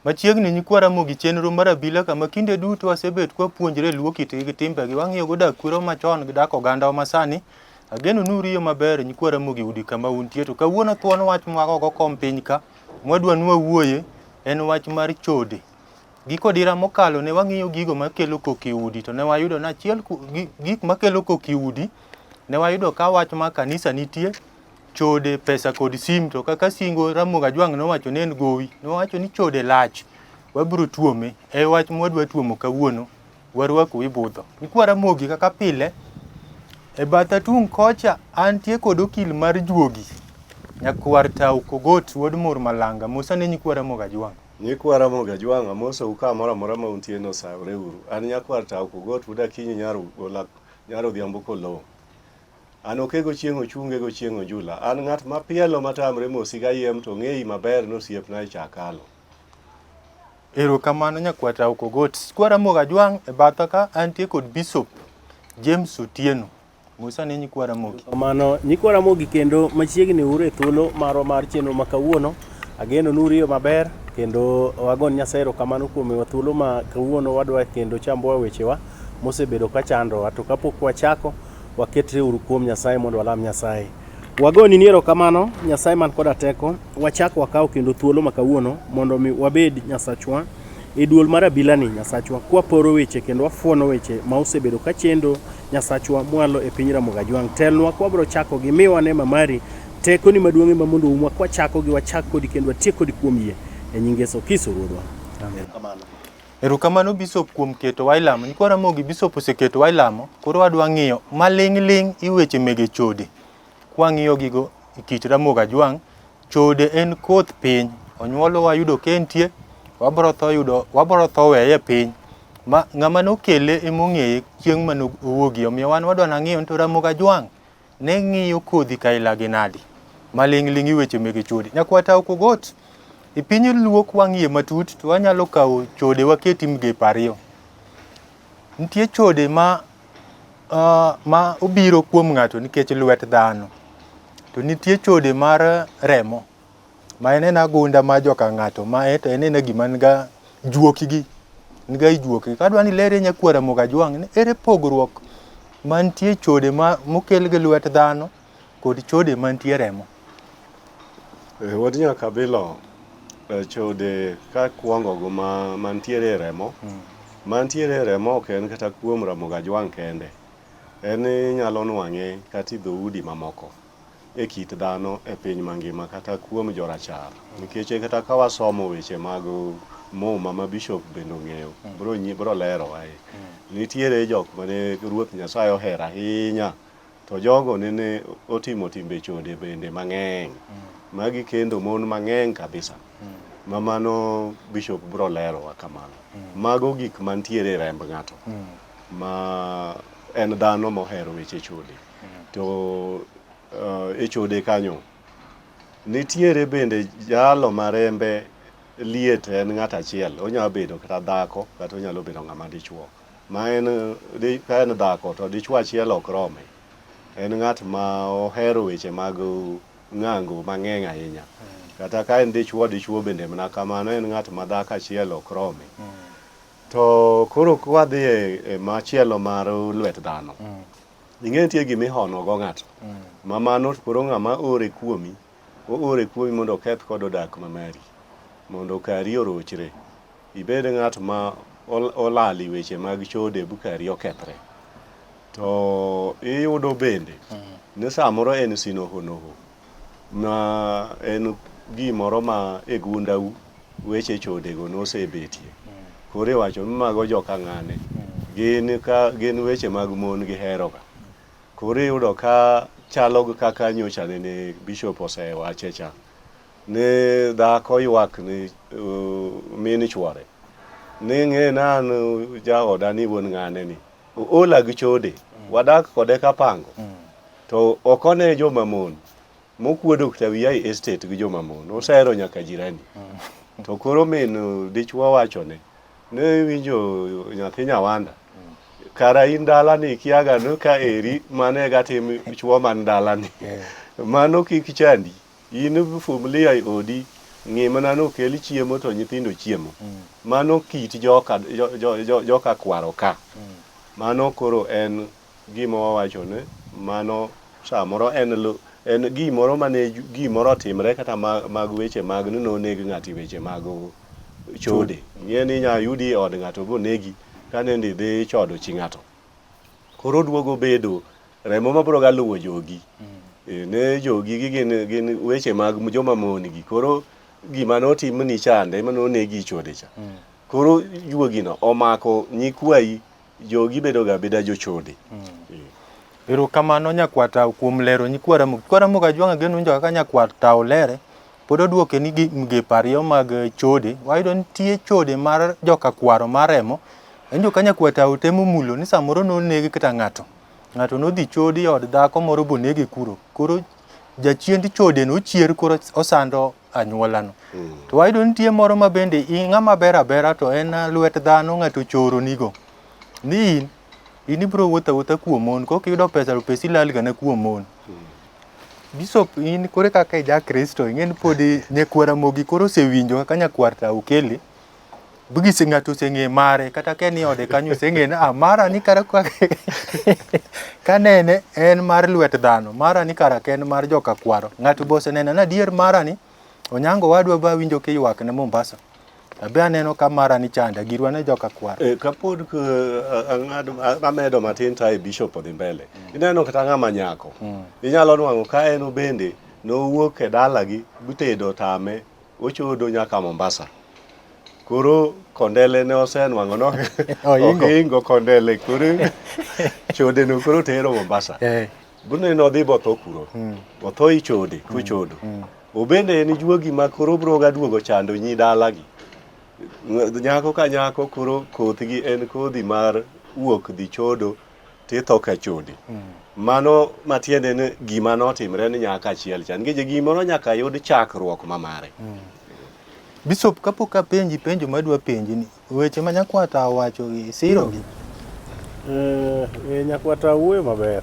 Machiegni nyikwa Ramogi chenro mar abila kama kinde duto wasebet kwapuonjre luo kitgi gi timbegi wang'iyo go dak kwero machon gi dak ogandawa masani. Ageno ni uriyo maber nyikwa Ramogi udi kama untie to kawuono thuon wach mwagogo kom piny ka mwadwa ni wawuoye en wach mar chode. Giko dira mokalo ne wang'iyo gigo makelo koko e udi to ne wayudo ni achiel gik makelo koko e udi ne wayudo ka wach ma kanisa nitie chode, pesa kod sim to kaka singo Ramogi Ajwang' nowacho ni en gowi, nowacho ni chode lach, wabiro tuome. E wach mwadwa tuomo kawuono, warwaku ibudho. Nyikwa Ramogi kaka pile, e batha tung' kocha antie kod okil mar juogi, nyakwar Tau Kogot wuod Mur Malanga, mosa ne nyikwa Ramogi Ajwang'. Nyikwa Ramogi Ajwang' amosou kamoro amora ma untie no sawre uru. An nyakwar Tau Kogot wuod Akinyi nyar Ogola nyar Odhiambo Koloo. An okego chieng' ochunge go chieng' onjula. An ng'at ma pielo matamre mosi kayiem to ng'eyi maber ni osiepna e chakalo. Erokamano nyakwar Tau Kogot. Sikwa Ramogi Ajwang' e batha ka antie kod Bishop James Otieno. Musa ne nyikwa Ramogi. Kamano nyikwa Ramogi kendo machiegni uru e thuolo marwa mar chenro ma kawuono. Ageno ni uriyo maber kendo wagon Nyasaye erokamano kuom miyowa thuolo ma kawuono wadwa kendo chambowa wechewa mosebedo ka chandowa. To kapok wachako, waketre uru kuom Nyasaye mondo walam Nyasaye. Wagoni ni erokamano Nyasaye man koda teko, wachak wakaw kendo thuolo ma kawuono mondo mi wabed Nyasachwa e duol mar abilani Nyasachwa kwaporo weche kendo wafuono weche ma osebedo ka chendo Nyasachwa mwalo e piny Ramogi Ajwang'. Telnwa kwabro chako gi miwa neema mari tekoni maduong' ema mondo umwa kwachako gi wachak kodi kendo watiek kodi kuom yie e nying Yesu Kristo Ruodhwa. Amen. Erokamano Bishop kuom keto wa ilamo. Nyikwa Ramogi Bishop oseketo wa ilamo, koro wadwa ng'iyo maling' ling' i weche mege chode. Kwang'iyo gigo e kit Ramogi Ajwang', chode en koth piny. Onyuolowa yudo ka entie, wabro tho yudo, wabro tho weye e piny. Ma ng'ama nokele emong'eye chieng' mane owuogie. Omiyo wan wadwa nang'iyo ni to Ramogi Ajwang' ne ng'iyo kodhi kailagi nadi maling'ling' i weche mege chode. Nyakwar Tau Kogot, e piny Luo kwang'iye matut to wanyalo kawo chode waketi migepe ariyo. Nitie chode ma, ma obiro kuom ng'ato nikech lwet dhano, to nitie chode mar remo ma en ena gunda ma joka ng'ato ma en to en ena gima niga juokgi niga i juokgi. Kadwa ni ilerie nyakwar Ramogi Ajwang' ni ere pogruok mantie chode ma mokel gi lwet dhano kod chode mantie remo. Wuod Nyakabilo, chode ka kwongo go ma mantiere e remo, mantiere e remo ok en kata kuom Ramogi Ajwang' kende. En inyalo nwang'e kata e dhoudi mamoko. e kit dhano e piny mangima kata kuom jorachar nikech kata ka wasomo weche mag muma ma bishop bende ong'eyo bro bro lerowa e nitiere jok mane Ruoth Nyasaye ohero ahinya to jogo nene otimo timbe chode bende mang'eny ma gikendo mon mang'eny kabisa ma mano bishop bro lerowa kamano mago gik mantiere e remb ng'ato ma en dhano mohero weche chode To e chode kanyo nitiere bende jalo ma rembe liet en ng'at achiel, onyalo bedo kata dhako kata onyalo bedo ng'ama dichuo. Ma en ka en dhako to dichuo achiel ok rome. En ng'at ma ohero weche mag ng'ango mang'eny ahinya. Kata ka en dichuo, dichuo bende mana kamano, en ng'at ma dhako achiel ok rome. To koro kwadhi e machielo mar lwet dhano, Ing'e nitie gima ihono go ng'ato. Ma mano to koro ng'ama ore kuomi, oore kuomi mondo oketh kodo dak ma mari. Mondo kari orochre. Ibed ng'at ma olal e weche mag chode bu kari okethre. To iyudo bende ni samoro en sinohonoho ma en gimoro ma e gundau weche chodego nosebetie. Koro iwacho ni mago joka ng'ane. Gin ka gin weche mag mon giheroga. Koro iyudo ka chalo gi kaka nyocha nene bishop osewache cha. Ni dhako ywak ni min chwore ni ng'e na an jaoda ni wuon ng'ane ni oola gi chode wadak kode kapango to ok one joma mon mokuodo kata wiya e estate gi joma mon osero nyaka jirani to koro min dichuo wachone ne iwinjo nyathi nyawanda kara in dalani ikiaga ni ka eri mano e gatim chuo man dalani mano kik chandi In fumilia e odi, ng'i mana ni okel chiemo to nyithindo chiemo. Mano kit joka, jo, jo, jo, joka kwaro ka. Mano koro en gima wawacho ni mano samoro en, en gimoro mane gimoro otimre kata mag weche mag ni noneg ng'ato e weche mag chode. Ing'e ni inya yudi e od ng'ato bonegi kanende idhi chodo chi ng'ato. Koro oduogo bedo remo mabiro ga luwo jogi. Ne jogi gi gin, gin weche mag joma mon gi. Koro gima notimni chande ema nonegi chode cha. Koro juogino omako nyikwayi, jogi bedo ga abeda jochode. Erokamano nyakwar Tao kuom lero nyikwa Ramogi. Nyikwa Ramogi Ajwang' ageno winjo kaka nyakwar Tao lere. Pod oduoke ni gi migepe ariyo mag chode. Wayudo nitie chode mar joka kwaro mar remo. Awinjo ka nyakwar Tao temo mulo ni samoro noneg kata ng'ato. Ng'ato nodhi chodi e od dhako moro bonege kuro. Koro jachiend chode no ochier koro osando anyuolano. To wayudo nitie moro ma bende in ng'ama ber abera to en lwet dhano ng'ato ochoronigo. Ni in, in ibiro wuotho awuotha kuom mon, kok iyudo pesa to pesi lal gana kuom mon. Bishop in koro kaka ija Kristo ing'e ni podi nyakwar Ramogi koro osewinjo kaka nyakwar Tao kele. Bugise ng'ato oseng'e mare kata ka en e ode kanyo oseng'e ni ah, mara ni kara kanene en mar lwet dhano, mara ni kara ka en mar joka kwaro. Ng'ato be oseneno ni adier mara ni Onyango wadwa ba winjo kiywak ne Mombasa. Abe aneno ka mara ni chanda, girwa ne joka kwaro. Kapod ang'ado amedo matin to ae bishop odhi mbele. Ineno kata ng'ama nyako. Inyalo nwang'o ka en bende nowuok e dalagi bitedo tame ochodo nyaka Mombasa. Koro kondele ne osenwang'o no ohingo kondele koro chode no koro tero Mombasa. Bune nodhi botho kuro. Otho i chode kochodo. Obende en juogi ma koro bro ga duogo chando nyi dalagi. Nyako ka nyako koro kothgi en kodhi mar wuok dhi chodo titho ka chode. Mano matiende ni gima notimre ni nyako achiel cha. Nikech gimoro nyaka yud chakruok ma mare. Bishop, kapok apenji penjo madwa penji ni, weche ma Nyakwata owacho gi isiro gi? Nyakwata wuoyo maber.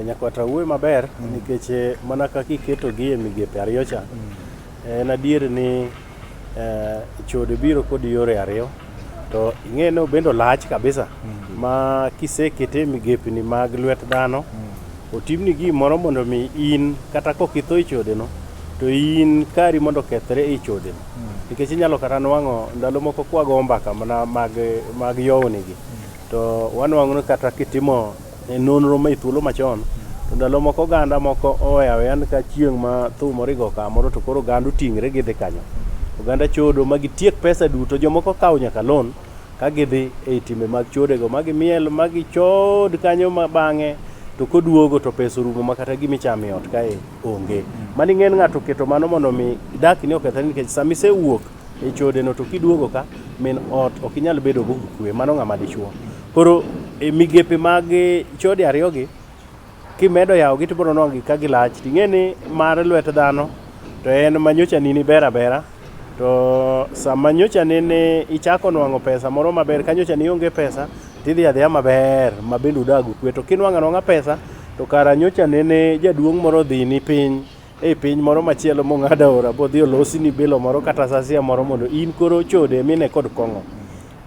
Nyakwata wuoyo maber nikech mana kaka iketo gi e migepe ariyo cha. En adier ni chode biro kod yore ariyo. To ing'e ni obende olach kabisa ma kisekete e migepni mag lwet dhano otimni gimoro mondo mi in kata kok itho e chodeno to in kari mondo okethre e chodeno. Nikech inyalo kata nwang'o ndalo moko kwago mbaka mana mag, mag yowni gi to wanwang'o ni kata kitimo nonro ma e thuolo machon to ndalo moko oganda moko oweyo aweya ni ka chieng' ma thum origo kamoro to koro oganda oting're gidhi kanyo. Oganda chodo ma gitiek pesa duto, jomoko kawo nyaka loan ka gidhi ei timbe mag chodego ma gimiel ma gichod kanyo ma bang'e to koduogo to pesa orumo ma kata gima ichamo e ot kae onge. Mano ing'e ni ng'ato oketo mano mondo mi dakni okethre nikech sama isewuok e chodeno to kiduogo ka min ot ok inyal bedo go gi kwe, mano ng'ama dichuo. Koro e migepe mag chode ariyogi kimedo yawogi to ibiro nwang'o gi ka gilach. Ting'e ni mar lwet dhano to en ma nyocha nini ber abera to sama nyocha nene ichako nwang'o pesa moro maber ka nyocha nionge pesa tidhi adhiya maber ma bende udag kwe to kinwang'o anwang'a pesa to kara nyocha nene jaduong' moro odhini piny e piny moro machielo mong'ado aora bodhi olosini bilo moro kata sasia moro mondo in koro chode mine kod kong'o.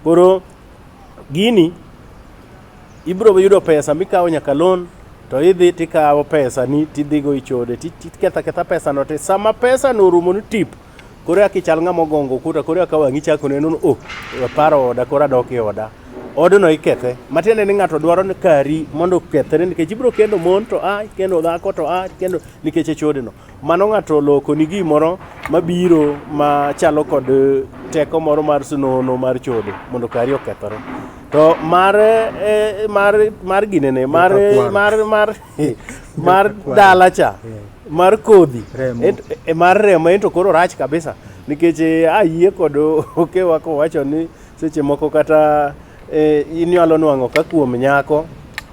Koro gini ibiro yudo pesa mikawo nyaka loan to idhi tikawo pesa ni tidhigo ichode tiketho aketha pesa no te sama pesa no orumo ni tip koro eka ichal ng'ama ogongo ukuta koro eka wang'i chako neno ni oh aparo oda koro adok e oda odno ikethe matiende ni ng'ato dwaro ni kari mondo okethre nikech ibiro kendo mon to a kendo dhako to a kendo nikech e chodeno mano ng'ato oloko ni gimoro mabiro machalo kod teko moro mar snono mar chode mondo kari okethore to mar mar mar ginene mar mar mar mar dala cha. mar kodhi Remo. Mar remo ento koro rach kabisa nikech ayie kod Okewa kowacho ni seche moko kata inyalo nwang'o ka kuom nyako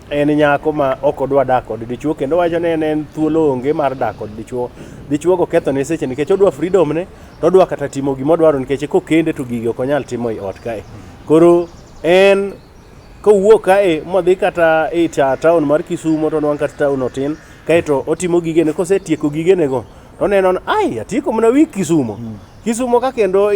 en nyako ma ok odwa dak kod dichuo kendo wacho ni en thuolo onge mar dak kod dichuo. Dichuo go kethone seche nikech odwa freedom ne to odwa kata timo gima odwaro nikech kokende to gigi ok onyal timo e ot kae. Koro en kowuok kae modhi kata e town mar Kisumo to onwang' kata town otin kaeto otimo gigene kosetieko gigenego to oneno ni ai atieko mana wik Kisumo. Kisumo ka kendo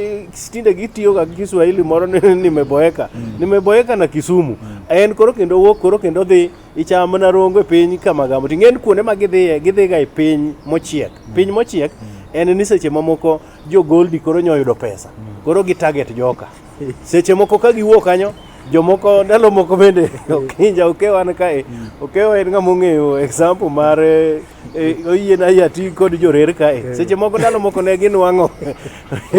tinde gitiyo ga gi Kiswahili moro ni nimeboeka. Nimeboeka na Kisumu. En koro kendo wuok koro kendo dhi icham mana rongo e piny Kamagamo. Ting'en kuonde ma gidhiye gidhiga e piny mochiek. Piny mochiek en ni seche mamoko jo Goldi koro nyo yudo pesa. Koro gi target joka. Seche moko ka giwuok kanyo jomoko ndalo moko bende Okinja Okewa an kae Okewa en ng'ama ong'eyo example mar oyiena ati kod jorer kae seche moko ndalo moko ne ginwang'o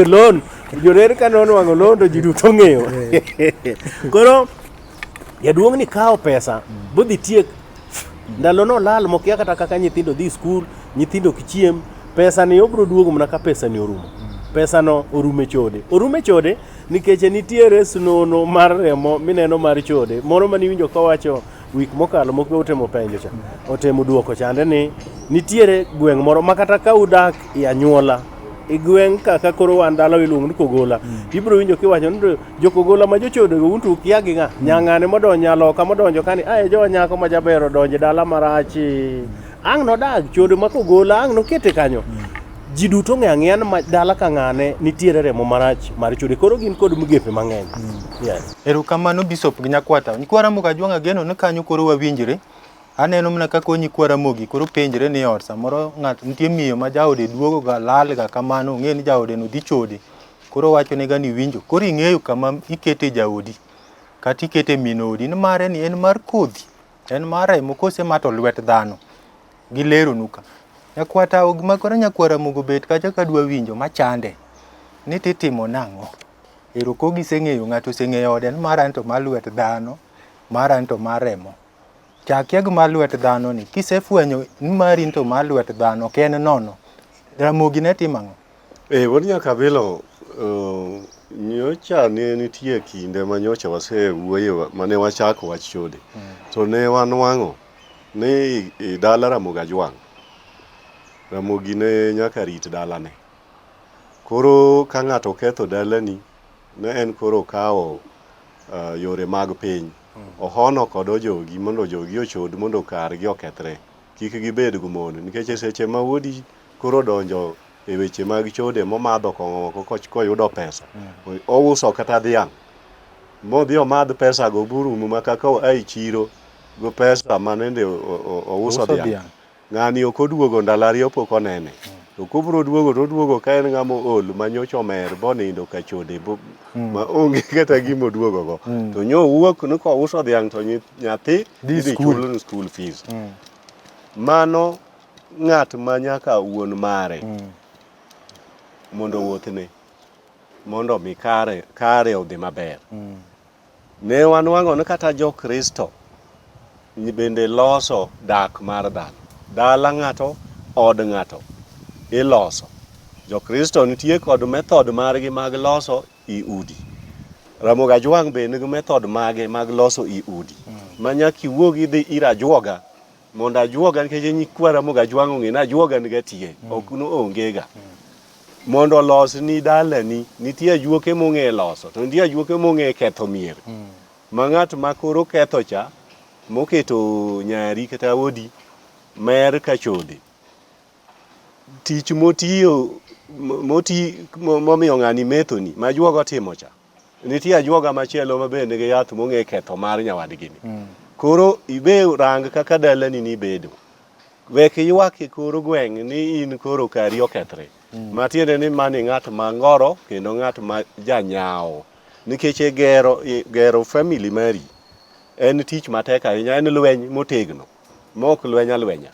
loan jorer ka nonwang'o loan to ji duto ong'eyo koro jaduong' ni kawo pesa bodhi tiek ndalo no lal mokia kata kaka nyithindo dhi skul nyithindo ok chiem pesa ni obro duogo mana ka pesa ni orumo pesa no orume chode orume chode nikech nitiere snono mar remo mineno mar chode moro maniwinjo kawacho wik mokalo moko otemo penjo cha otemo duoko chande ni nitiere gweng' moro ma kata ka udak e anyuola e gweng' kaka koro wan dala iluongo ni Kogola ibiro winjo kiwacho ni jokogola ma jochodego un to ukia gi ng'a nyang'ane modonjo nyaloka modonjo kani ae jowa nyako ma jaber odonjo e dala marachi ang' nodag chode ma Kogola ang' nokete kanyo ji duto ong'eyo ang'eya ni dala ka ng'ane nitiere remo marach mar chode koro gin kod migepe mang'eny yes. Erokamano Bishop gi Nyakwata. Nyikwa Ramogi Ajwang' ageno ni kanyo koro wawinjre. Aneno mana kaka nyikwa Ramogi koro penjre ni ot samoro ng'at nitie miyo ma jaode duogo ga lal ga kamano ong'e ni jaode no dhi chode. Koro owacho ne ga ni winjo. Koro ing'eyo kama ikete jaodi kata ikete min odi ni mare ni en mar kodhi. En mar remo kose ma to lwet dhano. Gileronu ka. Nyakwata gima koro nyakwa Ramogi obet kacha kadwa winjo machande ni titimo nang'o? Ero ko giseng'eyo ng'ato oseng'eyo ode ni mara ni to mar lwet dhano, mara ni to mar remo. Chakia gi mar lwet dhano ni kisefwenyo ni mari ni to mar lwet dhano ok en nono. Ramogi ne timo ang'o? Wuod Nyakabilo, nyocha ne nitie kinde ma nyocha wasewuoye mane wachako wach chode. To ne wanwang'o ni i dala Ramogi Ajwang', Ramogi ne nyaka rit dalane. Koro ka ng'ato oketho dalani, ne en koro okawo yore mag piny. Ohono kod ojogi mondo ojogi ochod mondo kargi okethre. Kik gibed gi mon. Nikech e seche ma wuodi koro odonjo e weche mag chode momadho kong'o oko koyudo pesa, ouso kata dhiang'. Modhi omadh pesa go borumo ma kaka oa e chiro go pesa manende ouso dhiang'. Ng'ani ok oduogo ndalo ariyo pok onene. To kobro duogo to oduogo ka en ng'ama ool ma nyocha omer bonindo ka chode ma onge kata gima oduogo go. To nyo owuok ni kouso dhiang' to nyathi idhi chul school fees. Mano ng'at ma nyaka wuon mare mondo owuothne mondo mi kare kare odhi maber. Ne wanwang'o ni kata jo-Kristo bende loso dak mar dhano. Dala ng'ato, od ng'ato iloso. Jo-Kristo nitie kod method margi mag loso i udi. Ramogi Ajwang' be nigi method mage mag loso i udi. Ma nyaka iwuog idhi ir ajuoga mondo ajuoga nikech nyikwa Ramogi Ajwang' ong'e ni ajuoga niga tie, ok no onge ga. Mondo olosni dalani, nitie ajuoke mong'e loso, to nitie ajuoke mong'e ketho mier. Ma ng'at ma koro ketho cha, moketo nyari kata odi mer ka chode. Tich motiyo, moti, momiyo ng'ani methoni, ma ajuoga otimo cha, nitie ajuoga machielo ma be nigi yath mong'e ketho mar nyawadgi ni. Koro ibe rang kaka dalani ni bedo. Wek ywak e kor gweng' ni in koro kari okethre. Matiende ni mani ng'at ma ngoro kendo ng'at ma janyawo. Nikech e gero, e gero family mari en tich matek ahinya, en lweny motegno ma ok lweny alwenya.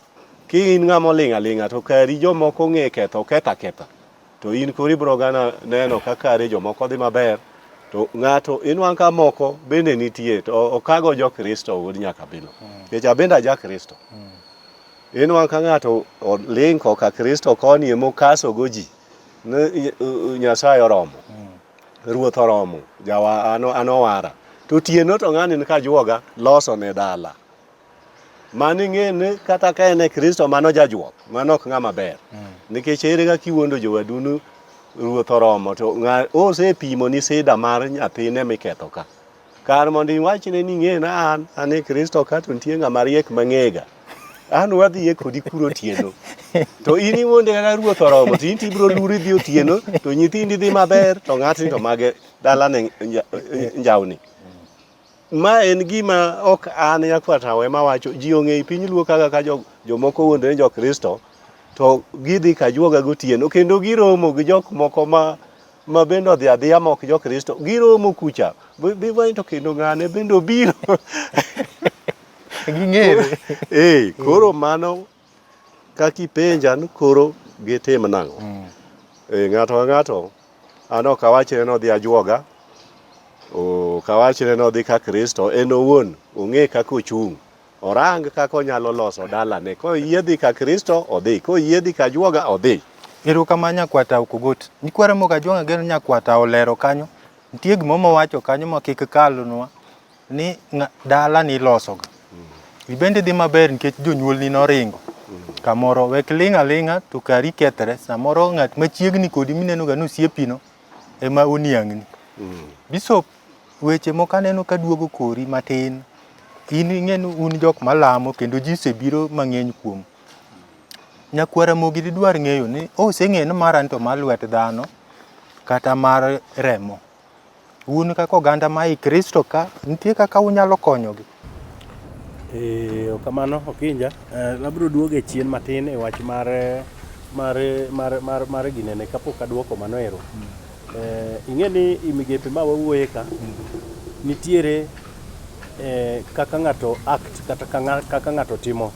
Ki in ng'ama oling' aling'a to kari jomoko ong'e ketho, oketho aketha. To in koro ibiro gana neno ka kare jomoko dhi maber to ng'ato inwang' ka moko bende nitie to okago jo Kristo wuod Nyakabilo. Nikech abende aja Kristo. Inwang'o ka ng'ato olinko ka Kristo koni emokaso go ji ni Nyasaye oromo. Ruoth oromo, jawa an an owara. To otieno to ng'ani ni kajuoga loso ne dala. Mano ing'e ni kata ka en e Kristo mano jajuok, mano ok ng'ama ber. Nikech ere kaka iwuondo jowadu ni ruoth oromo to ng'a osepimo ni sida mar nyathine miketho ka. Kar mondo iwachne ni ing'e na an an e Kristo ka to nitie ng'ama riek mang'ega. An wadhiye kodi kuro otieno. To in iwuonde kaka ruoth oromo to in to ibiro luri dhi otieno to nyithindi dhi maber to ng'atni to mage dalane njawni. Ma en gima ok an nyakwar ema wacho. Ji ong'eyo piny luo kaka ka jomoko wuondore ni jo-Kristo to gidhi kajuoga gotieno kendo giromo gi jok moko ma ma bende odhi adhiya ma ok jo-Kristo. Giromo kucha. Bi to kendo ng'ane bende obiro. Ging'ere. Eh, koro mano kaka ipenja ni koro gitim nang'o? Eh, ng'ato ka ng'ato an ok awachne ni odhi ajuoga, ok awachne ni odhi ka Kristo, en owuon ong'e kaka ochung'. Orang kaka onyalo loso dalane. Koyie dhi ka Kristo, odhi. Koyie dhi ka ajuoga, odhi. Erokamano Nyakwata Okogot. Nyikwa Ramogi Ajwang' ageno Nyakwata olero kanyo. Nitie gimoro mowacho kanyo ma kik kalnwa ni dala ni ilosoga. Ibende dhi maber nikech jonyuolni noringo kamoro. Wek ling' aling'a to kari kethre. Samoro ng'at machiegni kodi mineno ga ni osiepino ema oniang'ni. Bishop, weche moko aneno ka duogo kori matin. In ing'e ni un jok malamo kendo ji osebiro mang'eny kuomu. Nyakwar Ramogi didwar ng'eyo ni oseng'eyo ni mara ni to mar lwet dhano kata mar remo. Un kaka oganda ma i Kristo ka, nitie kaka unyalo konyogi? Eh, kamano Okinja. Eh, abiro duogo e chien matin e wach mar mar mar mar mar ginene kapok aduoko mano ero. Eh, ing'e ni i migepe ma wawuoye ka nitiere eh, kaka ng'ato act kata kaka ng'ato timo.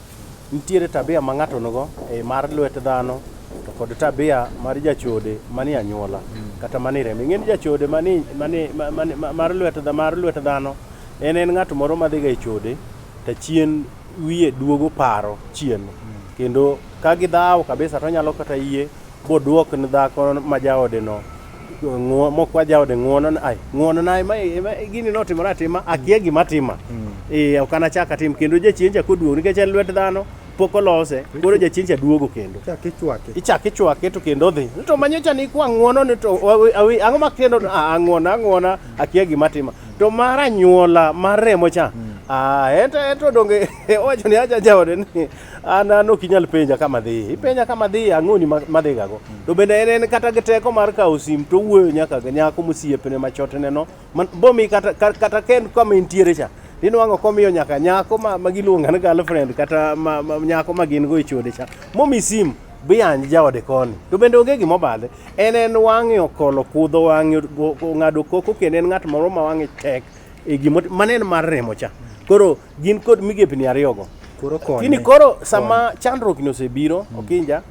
Nitiere tabia ma ng'ato nigo e mar lwet dhano to kod tabia mar jachode manie anyuola kata manie remo. Ing'e ni jachode mani, mani, mani, mar lwet mar lwet dhano en en ng'at moro madhiga e chode to chien wiye duogo paro chien. Kendo ka gidhawo kabisa to onyalo kata yie boduok ne dhako ma jaode no mokwa jaode ng'uono ni ai ng'uono na ema ema gini notimore atima akia gima tima eh ok anachak atim kendo jachien cha koduogo nikech en lwet dhano pok olose koro jachien cha duogo kendo Chak ichwake. ichak ichwake to kendo odhi to manyocha ni kwa ng'uono ni to ang'o ma kendo ah, ang'uona ang'uona akia gima tima to mar anyuola mar remo cha ah ento ento donge owacho ni acha jaode ni an an ok inyal penja kama dhi ipenja kama dhi ang'oni madhigago to bende en en kata gi teko mar kawo sim to owuoyo nyaka gi nyako mosiepne machotne no bomi kata kata ka en kama entiere cha tinwang'o komiyo nyaka nyako ma, ma giluonga ni girlfriend kata ma, ma, nyako ma gin go e chode cha momi sim biyanj jaode koni to bende onge gima obadhe en en wang'e okolo kudho wang'e ong'ado koko kendo en ng'at moro ma wang'e tek e gimo mano en mar remo cha koro gin kod migepni ariyogo Koro konye. Kini koro sama chandruok ni osebiro Okinja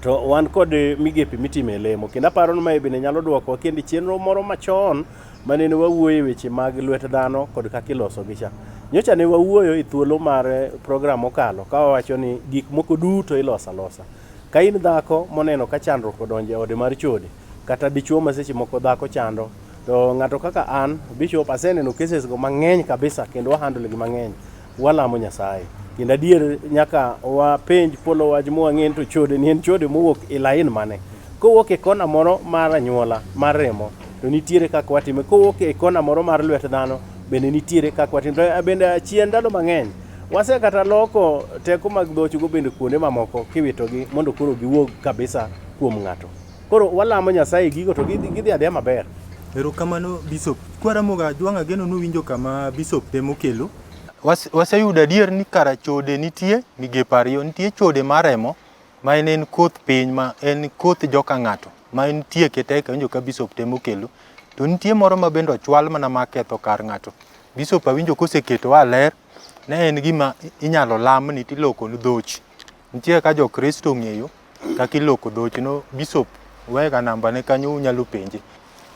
to wan kod migepe mitime e lemo kendo aparo ni mae bende nyalo dwoko kendo chenro moro machon manene wawuoyo e weche mag lwet dhano kod kaka ilosogi cha. Nyocha ne wawuoyo e thuolo mar program mokalo ka wawacho ni gik moko duto iloso alosa. Ka in dhako moneno ka chandruok odonjo e ode mar chode kata dichuo ma seche moko dhako chando to ng'ato kaka an Bishop aseneno cases go mang'eny kabisa kendo wa handle gi mang'eny walamo Nyasaye kendo adier nyaka wapenj polo wach mwang'e ni to chode ni en chode mowuok e lain mane kowuok e kona moro mar anyuola mar remo to nitiere kaka watime kowuok e kona moro mar lwet dhano bende nitiere kaka watime to bende achien ndalo mang'eny wase kata loko teko mag dhochgo bende kuonde mamoko kiwitogi mondo koro giwuog kabisa kuom ng'ato Koro walamo Nyasaye gigo to gidhi gidhi adhiya maber. Erokamano Bishop. Kwa Ramogi Ajwang' ageno ni uwinjo kama Bishop temo kelo. Waseyudo adier ni kara chode nitie migepe ariyo. Nitie chode mar remo ma en en koth piny ma en koth joka ng'ato ma en tieke tek awinjo ka Bishop temo kelo. To nitie moro ma bende ochwal mana ma ketho kar ng'ato. Bishop awinjo koseketo wa ler ne en gima inyalo lamni tilokoni dhoch. Nitie kaka jo Kristo ong'eyo kaka iloko dhoch no Bishop wega namba ne kanyo unyalo penje.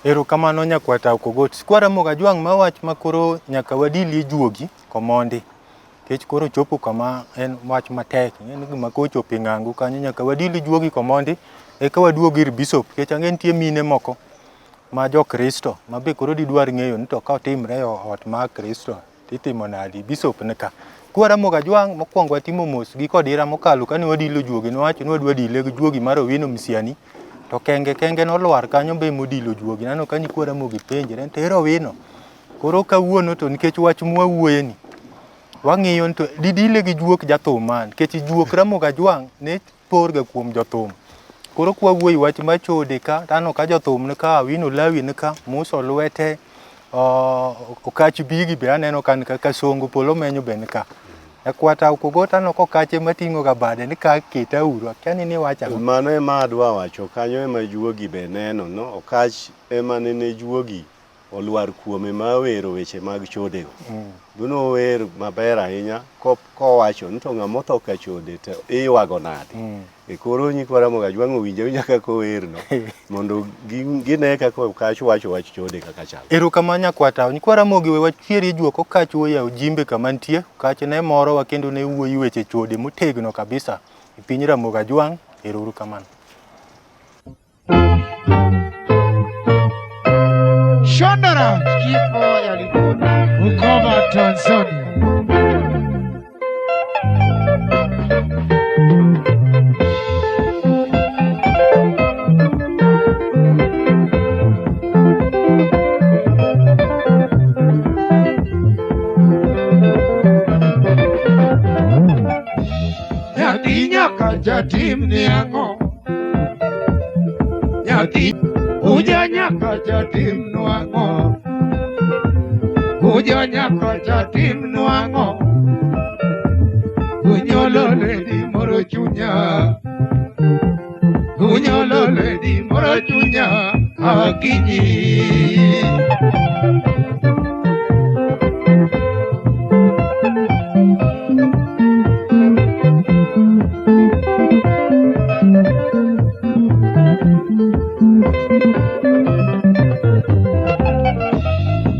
Erokamano nyakwata Okogot. Kwa Ramogi Ajwang' ma wach ma koro nyaka wadilie juogi komondi. Nikech koro chopo kama en wach matek. Ing'e ni gima kochopo e ng'ango kanyo nyaka wadil juogi komondi eka waduog ir bishop. Nikech ang'e nitie mine moko ma jo Kristo ma be koro didwar ng'eyo ni to ka otimre e ot mar Kristo titimo nadi? Bishop ni ka. Kwa Ramogi Ajwang' mokwongo watimo mos gi kodira mokalo kane wadilo juogi nowacho ni wadwa dile gi juogi mar Owino Misiani to kenge kenge nolwar kanyo be modilo juogi. Naneno ka nyikwa Ramogi penjre ni to ere Owino? Koro kawuono to nikech wach mwawuoyeni, wang'iyo ni to didile gi juok jathum man, nikech juok Ramogi Ajwang' ne porga kuom jothum. Koro kwawuoyo wach mar chode ka, taneno ka jothum ni ka, Awino Lawi ni ka, Musa Olwete, Okach Bigi be aneno ka ni ka, Kasongo Polo Menyo be ni ka. Nyakwata Okogot aneno ka Okache mating'o ga bade ni ka keta uru, akia ni niwacho ang'o. Mano ema adwa wacho, kanyo ema juogi be neno, no? Okach ema nene juogi olwar kuome ma wero weche mag chodego. Duno wer maber ahinya kowacho ni to ng'ama otho ka chode to iywago nade. E koro nyikwa Ramogi Ajwang' owinj awinja kaka owerno mondo gine kaka Okach wacho wach chode kaka chalo. Erokamano nyakwata. Nyikwa Ramogi we wachierie juok Okach oyawo jimbe kama nitie. Okach ne morowa kendo ne wuoyi weche chode motegno kabisa e piny Ramogi Ajwang'. Ero uru kamano. Shondara kifo yalikuta Bukoba, Tanzania. Nyathi nyaka jatim ni ang'o? Nyathi uja nyaka jatim nwang'o. Uja nyaka jatim nwang'o. Unyolo ledi moro chunya. Unyolo ledi moro chunya akinyi.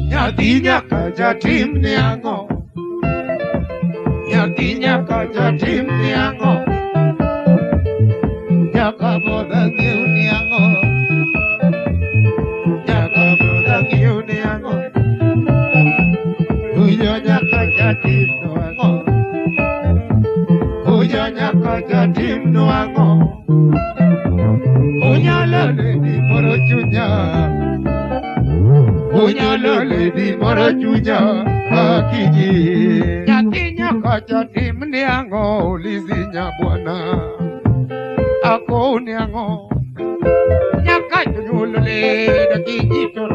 Nyathi nyaka jatim ni ang'o? Nyathi nyaka jatim ni ang'o? Nyaka bodha ng'ew ni ang'o? Nyaka bodha ng'ew ni ang'o? Uyo nyaka jatim nwang'o. Uyo nyaka jatim nwang'o. Unyalo ledi moro chunya. Unyalo ledi moro chunya akinyi. Nyathi nyaka jatim ni ang'o Lizzy nyabwana. Akou ni ang'o. Nyaka jonyuol led akinyi to.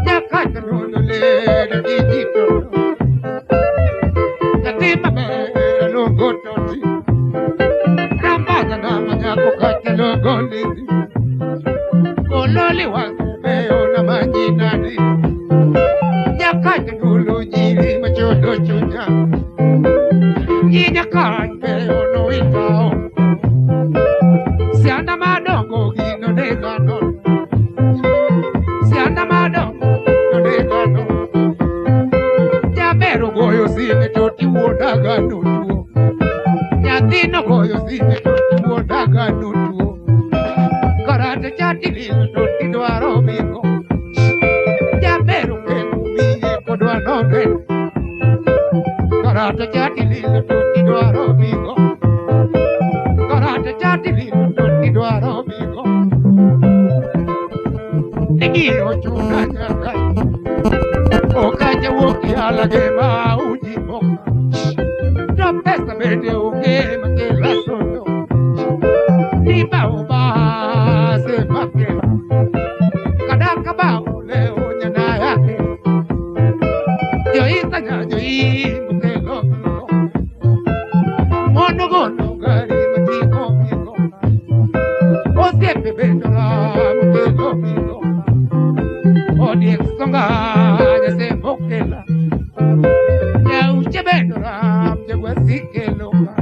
Nyaka jonyuol led akinyi to. Nyathi maber luongo toti. Rambaga nama nyako kata luongo Lizzy. Gololi wang' beyo na manyi nadi. Nyaka jonyuol nyiri machodo chunya. Nyi nyaka beyo no ikao. Sianda madongo gino negano. Sianda madongo no negano. Jaber ogoyo sime to tiwuondaga notuo. Nyathino goyo sime to tiwuondaga notuo. Karate chati lilo to tidwaro biko. Jaber okelo wiye kodwa noneno. Karate chati lilo to tidwaro biko. Karate chati lilo to tidwaro biko. Nigiro chuna nyaka. Okacha wuok yala gema uji moka. To pesa bende onge makela sondo. Ni bao ba se makela. Kadaka bao leo nyana yake. Joita nya joi mukelo miko. Mono gono gari matiko miko. Osiepe bendo la mukelo miko. Odiek songa nyase mokela. Nyauche bendo la mjegwasikelo ka.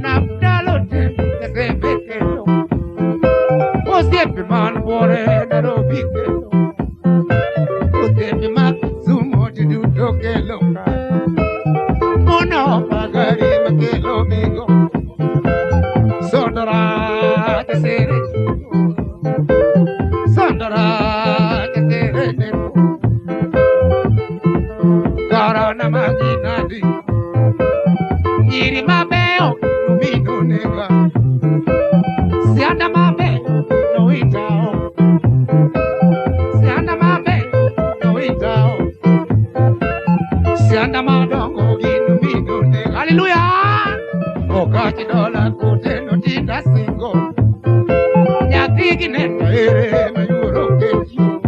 Napdalo te nyase bekelo. Osiepe man buore Nairobi kelo. Osiepe ma Kisumo ji duto kelo ka. Karana maginadi. Nyiri mabeyo nomino nega. Sianda mabeyo noitao. Sianda mabeyo noitao. Sianda madongo ginomino nega. Haleluya! Okachi dola kuteno tinda singo. Nyathi gi neno ere mayuoro kecho.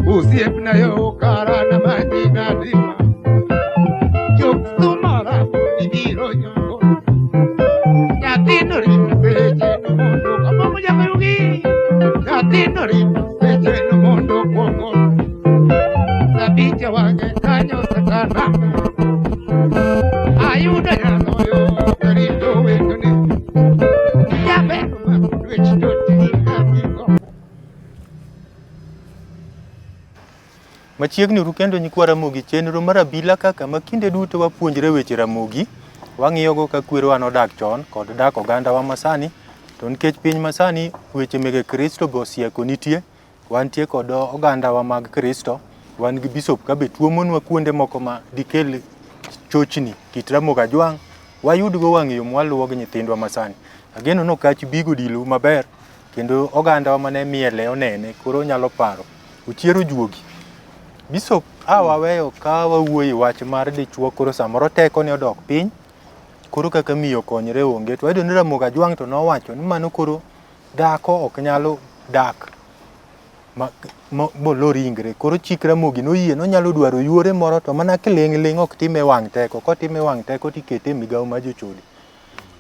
Osiepna yo karana manyina dima. Chok sumora ibiro nyongo. Nyathino rito seche no mondo kamongo jakayugi. Nyathino rito seche no mondo kwongo. Sabicha wang'e kanyo satana. Ayudo nyaloyo karito wendone. Jaber ma dwech to ting'a gigo. Machiegni uru kendo nyikwa Ramogi chenro mar abila kaka ma kinde duto wapuonjre weche Ramogi, wang'iyogo ka kwerewa nodak chon kod dak ogandawa masani, to nikech piny masani weche mege Kristo be osieko nitie, wantie kod ogandawa mag Kristo, wan gi bishop ka be tuomonwa kuonde moko ma dikel chochni kit Ramogi Ajwang', wayudgo wang' yo mwaluwo gi nyithindwa masani. Ageno ni okach bigo dilou maber kendo ogandawa mane miele onene koro nyalo paro ochiero juogi. Bishop a waweyo ka wawuoyo e wach mar dichuo koro samoro tekone odok piny koro kaka miyo konyre onge to wayudo ni Ramogi Ajwang' to nowacho ni mano koro dhako ok nyalo dak molo ringre koro chik Ramogi noyie nonyalo dwaro yuore moro to mana kiling' ling' ok time wang' teko kotime wang' teko tikete e migawo mar jochode.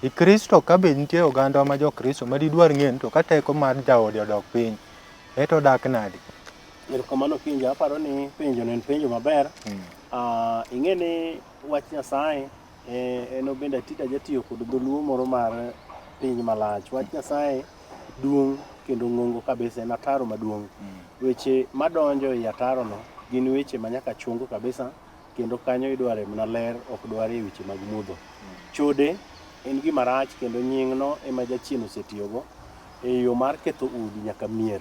I Kristo ka be nitie oganda ma jo Kristo ma didwar ng'eyo ni to ka teko mar jaode odok piny eto odak nade? Erokamano Kinja, aparo ni penjo no en penjo maber. Ing'e ni wach Nyasaye en bende tinde ajatiyo kod dholuo moro mar piny malach. Wach Nyasaye duong' kendo ng'ongo kabisa, en ataro maduong'. Weche madonjo ei ataro no gin weche ma nyaka chung kabisa kendo kanyo idware mana ler, ok dware weche mag mudho. Chode en gima rach kendo nying'no ema jachien osetiyogo e yo mar ketho udi nyaka mier.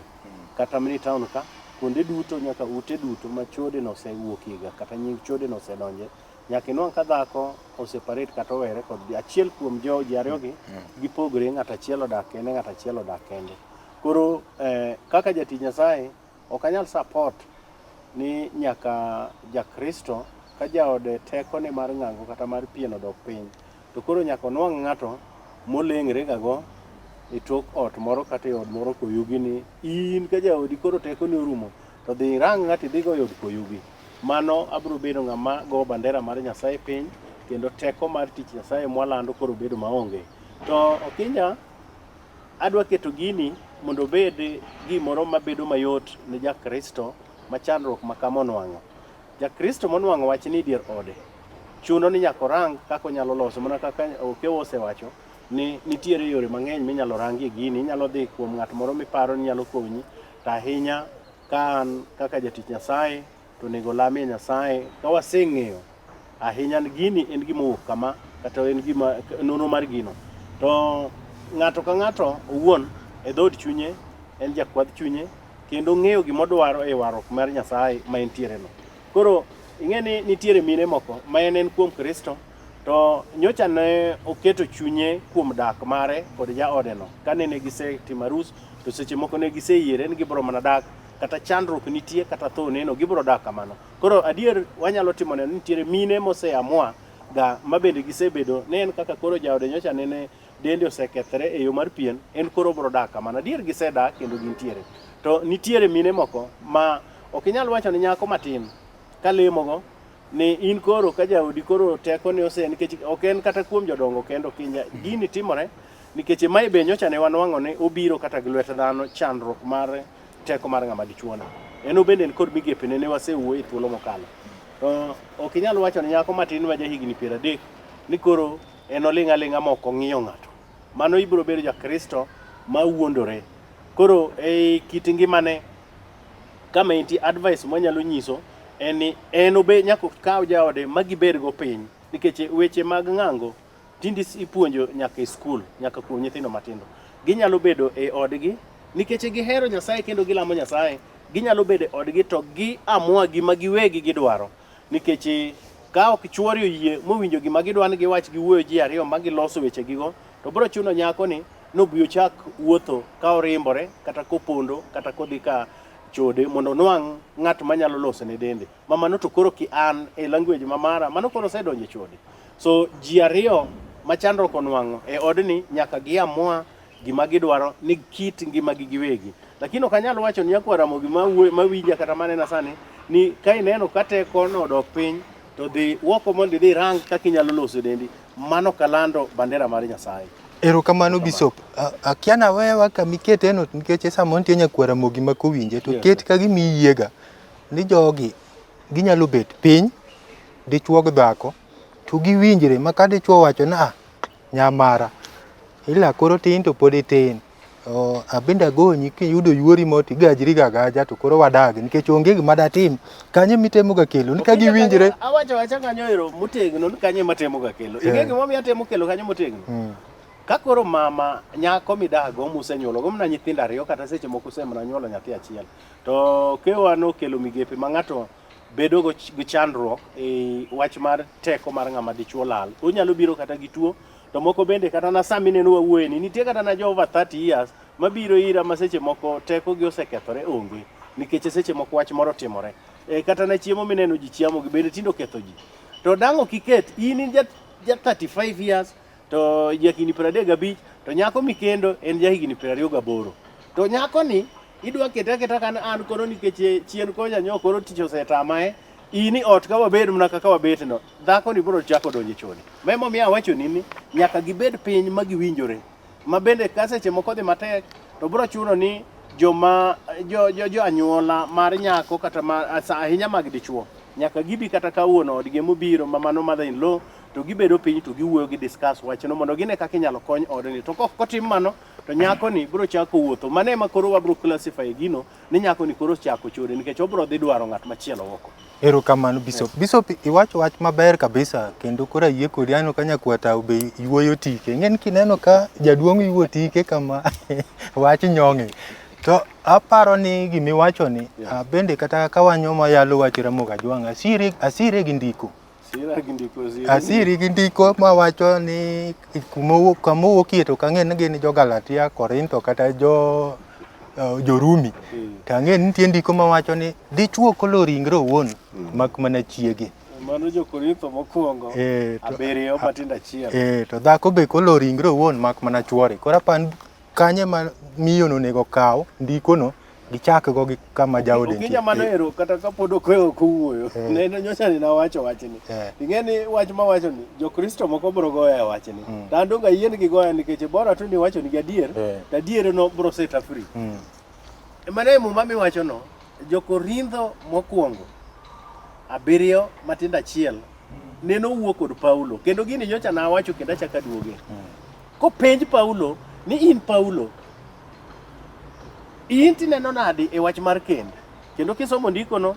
Kata mini town ka, kuonde duto nyaka ute duto ma chode no osewuokie ga kata nying chode no osedonje, nyaka inwang' ka dhako oseparate kata owere kod achiel kuom jo ji ariyo gi gipogre, ng'ato achiel odak kende, ng'ato achiel odak kende. Koro kaka jatich Nyasaye ok anyal support ni nyaka jakristo ka jaode tekone mar ng'ango kata mar pien odok piny, to koro nyaka onwang' ng'ato moleng're ga go e tok ot moro kata e od moro koyugi ni in ka jaodi koro tekoni orumo to dhi irang ng'ato idhi go e od koyugi. Mano abiro bedo ng'ama go bandera mar Nyasaye piny kendo teko mar tich Nyasaye mwalando koro bedo maonge. To Okinja, adwa keto gini mondo obed gimoro mabedo mayot ne jakristo ma chandruok ma kama onwang'o. Jakristo monwang'o wach ni dier ode chuno ni nyaka orang kaka onyalo loso, mana kaka Okewo osewacho ni nitiere yore mang'eny minyalo rangie gini. Inyalo dhi kuom ng'at moro miparo ni nyalo konyi, to ahinya ka an kaka jatich Nyasaye to onego lamie Nyasaye ka waseng'eyo ahinya ni gini en gima owuok kama kata en gima nonro mar gino. To ng'ato ka ng'ato owuon e dhood chunye en jakwadh chunye kendo ng'eyo gima odwaro e warruok mar Nyasaye ma entiere no. Koro ing'e ni nitiere mine moko ma en kuom Kristo to nyocha ne oketo chunye kuom dak mare kod jaode no. Kane ne gisetimo arus to seche moko ne giseyiere ni gibiro mana dak kata chandruok nitie kata tho neno gibiro dak kamano. Koro adier wanyalo timo neno ni nitiere mine moseamua ga ma bende gisebedo ne en kaka koro jaode nyocha nene dende osekethre e yo mar pien, en koro obiro dak kamano. Adier gisedak kendo gintiere. To nitiere mine moko ma ok inyal wacho ni nyako matin kalemogo ni in koro ka jaodi koro tekone ose, nikech ok en kata kuom jodongo kendo Kinja, gini timore nikech mae be nyocha ne wanwang'o ni obiro kata gi lwet dhano chandruok mar teko mar ng'ama dichuo no. En obende en kod migepene ne wasewuoyo e thuolo mokalo. To ok inyal wacho ni nyako matin ma jahigni 30 ni koro en oling' aling'a ma ok ong'iyo ng'ato. Mano ibiro bedo jakristo ma wuondore. Koro e kit ngimane kama entie advice mwanyalo nyiso en ni en obe nyaka okaw jaode ma gibed go piny nikech weche mag ng'ango tinde ipuonjo nyaka e skul, nyaka kuom nyithindo matindo. Ginyalo bedo e odgi nikech gihero Nyasaye kendo gilamo Nyasaye, ginyalo bedo e odgi to gi amua gima giwegi gidwaro. Nikech ka ok chuori oyie mowinjo gima gidwa ni giwach giwuoyo ji ariyo ma giloso wechegigo, to biro chuno nyakoni nobi ochak wuotho ka orimbore kata kopondo kata kodhi ka chode mondo onwang' ng'at manyalo loso ne dende. Ma mano to koro ki an e language ma mara, mano koro osedonjo e chode. So ji ariyo ma chandruok onwang'o e odni nyaka giamua gima gidwaro ni kit ngimagi giwegi. Lakini ok anyal wacho ni nyakwar Ramogi ma wuoyo ma winja kata manena sani ni ka ineno ka teko no odok piny to dhi oko mondo idhi irang kaka inyalo loso dendi. Mano kalando bandera mar Nyasaye. Erokamano Bishop. Akia na wewa kama ikete no nikech samoro nitie nyakwar Ramogi ma kowinje to ket ka gima iyiega ni jogi ginyalo bet piny dichuo gi dhako to giwinjre ma ka dichuo owacho ni ah nyamara ila koro tin to pod itin Oh, abende agonyi kiyudo yuori mo to igajri ga agaja to koro wadag nikech onge gima datim kanyo mitemo ga kelo ni ka giwinjre Awacho awacha kanyo ero motegno ni kanyo ema temo ga kelo. Ing'e gimomiyo atemo kelo kanyo motegno? Ka koro mama nyako midago musenyuolo go mana nyithindo ariyo kata seche moko usemana nyuolo nyathi achiel. To kewa nokelo migepe ma ng'ato bedo go gi chandruok e wach mar teko mar ng'ama dichuo lal. Onyalo biro kata gi tuo to moko bende kata na sama ineno wawuoye ni nitie kata na jo over 30 years mabiro ira ma seche moko teko gi osekethore onge nikech seche moko wach moro otimore. E, kata na chiemo mineno ji chiamo gi bende tinde oketho ji. To dang' ok iket in in ja, ja 35 years to jahigni 35 to nyako mikendo en jahigni 28. To nyako ni idwa kete aketa kan an koro nikech chien kocha nyo koro tich osetamae in i ot ka wabed mana kaka wabet no dhako ni biro chako donjo e chode. Ma emomiyo awachoni ni nyaka gibed piny ma giwinjore ma bende ka seche moko dhi matek to biro chuno ni joma jo, jo, jo anyuola mar nyako kata ma, asa- ahinya mag dichuo nyaka gibi kata ka wuon odgi emobiro ma mano mother in law to gibedo piny to giwuoyo gi discuss wachno mondo gine kaka inyalo kony odni to kok kotim mano to nyako ni biro chako wuotho mano ema koro wabiro classify gino ni nyako ni koro chako chode nikech obiro dhi dwaro ng'at machielo oko. Erokamano Bishop. Bishop iwacho wach maber kabisa kendo koro ayie kodi aneno ka nyakwata be yuoyo tike. Ing'e ni kineno ka jaduong' yuo tike kama wach nyong'e. To aparo ni gimiwacho ni bende kata ka wanyo yalo wach Ramogi Ajwang' asire asire gi ndiko. Sira gi ndiko sira. Asiri gi ndiko mawacho ni kama owuokie to ok ang'e ni gin jo Galatia, Korintho kata jo Jorumi. To ang'e ni nitie ndiko mawacho ni dichuo kolo ringre owuon mak mana chiege. Mano jo-Korintho mokwongo abiriyo matindo achiel. To dhako be kolo ringre owuon mak mana chuore. Koro apani kanye ma miyo no onego okaw ndikono gichak go gi kama jaode nitie. Okinja mano ero kata kapod ok ok owuoyo. Ne nyocha ni nawacho wachni. Ing'e ni wach mawacho ni Jokristo moko biro goya e wachni. To an donge ayien gi goya nikech bora tu ni iwacho nigi adier, to adier no biro seta free. Mano e muma miwacho no, Jo-Korintho mokwongo abiriyo matindo achiel nene owuo kod Paulo kendo gini nyocha nawacho kendo achako aduoge. Kopenj Paulo ni in Paulo, in tineno nadi e wach mar kend? Kendo kisomo ndikono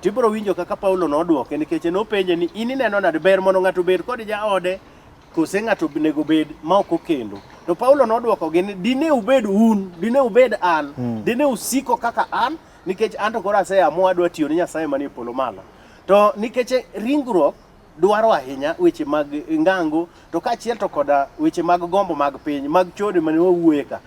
tibiro winjo kaka Paulo nodwoke nikech nopenje ni in ineno nadi ber mondo ng'ato obed kod jaode kose ng'ato onego bed ma ok okendo. To Paulo nodwokogi ni dine ubed un, dine ubed an, dine usiko kaka an nikech an to koro aseamua adwa tiyo ne Nyasaye manie polo malo. To nikech ringruok dwaro ahinya weche mag ngango to kaachiel to koda weche mag gombo mag piny mag chode mane wawuoye ka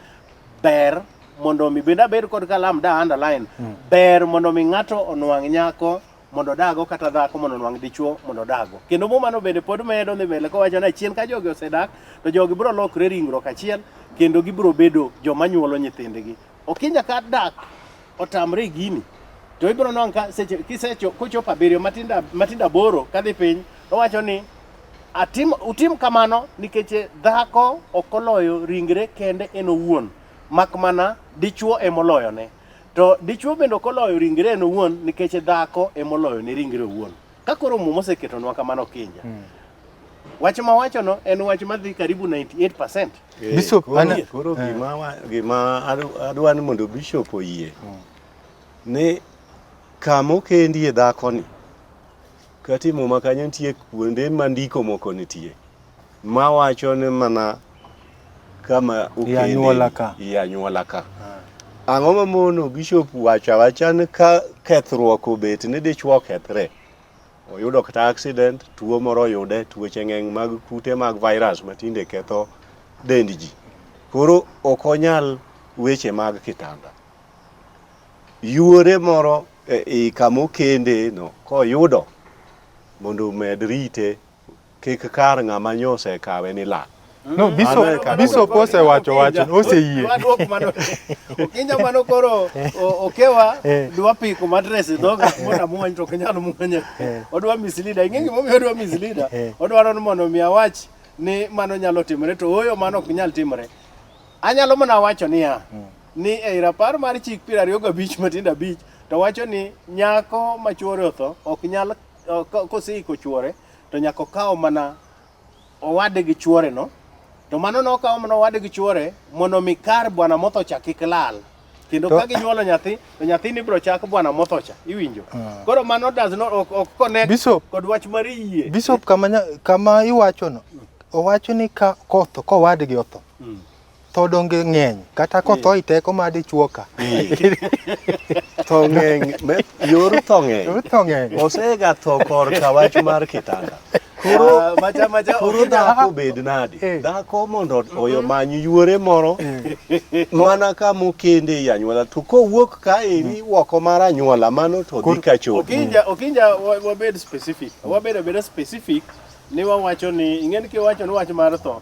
ber mondo mi bende abed kod kalam da underline ber mondo mi ng'ato onwang' nyako mondo odago kata dhako mondo onwang' dichuo mondo odago kendo mumano bende pod medo dhi mbele kowacho ni achien ka jogi osedak to jogi biro lokre ringruok achiel kendo gibiro bedo joma nyuolo nyithindgi okinja ka dak otamre gini to ibiro nwang' ka seche kisecho kochopo abiriyo matindo matindo aboro kadhi piny owacho ni atim utim kamano nikech dhako ok oloyo ringre kende en owuon mak mana dichuo emoloyone to dichuo bende ok oloyo ringre en owuon nikech dhako emoloyo ne ringre owuon ka koro muma oseketonwa kamano kinja wach mawachono en wach madhi karibu 98%. Bishop, Koro, koro gima adwa ni mondo bishop oyie ni kama okendie dhakoni kata e muma kanyo nitie kuonde ma ndiko moko nitie mawacho ni mana kama I anyuola ka. I anyuola ka. Ang'o mamono bishop wacho awacha ni ka kethruok obet ni dichuo okethre Oyudo kata accident, tuo moro oyude, tuoche ng'eny mag kute mag virus matinde ketho dend ji. Koro ok onyal weche mag kitanda. Yuore moro e i kama okende no koyudo mondo omed rite kik kar ng'ama nyo osekawe ni lal. No, Mano e kaka Bishop onego osewacho wacho, oseyie. Wadwok mano. Okinja mano koro okewa Eh. dwa piko matres e dhoga mondo amuony to ok nyal muonye. Eh. Odwa misleader. Ing'e gimomiyo odwa misleader? Eh. Odwaro ni mondo mi awach ni mano nyalo timore to ooyo mano ok nyal timore. Anyalo mana wacho niya, ni ei rapar mar chik 25 matindo abich to wacho ni nyako ma chuore otho ok nyal koseiko chuore to nyaka okaw mana owadgi chuore no to mano nokawo mana owadgi chuore mondo mi kar bwana motho cha kik lal kendo ka ginyuolo nyathi to nyathini ibiro chak bwana motho cha iwinjo koro mano does not ok, ok connect Bishop. kod wach mar yie Bishop kama, kama iwacho no, owacho ni ka kotho, kowadgi otho, tho donge ng'eny, kata kotho i teko mar dichuo ka. Tho ng'eny, yor tho ng'eny. Tho ng'eny. Osega tho korka wach mar kitanda. Koro Ah, macha macha koro dhako bed nade? Eh. Dhako mondo omany yuore moro mana kama okende ei anyuola to kowuok kaeri oko mar anyuola mano to dhi ka chode. Okinja okinja wabed specific wabed abeda specific ni wawacho ni ing'eni kiwacho ni wach mar tho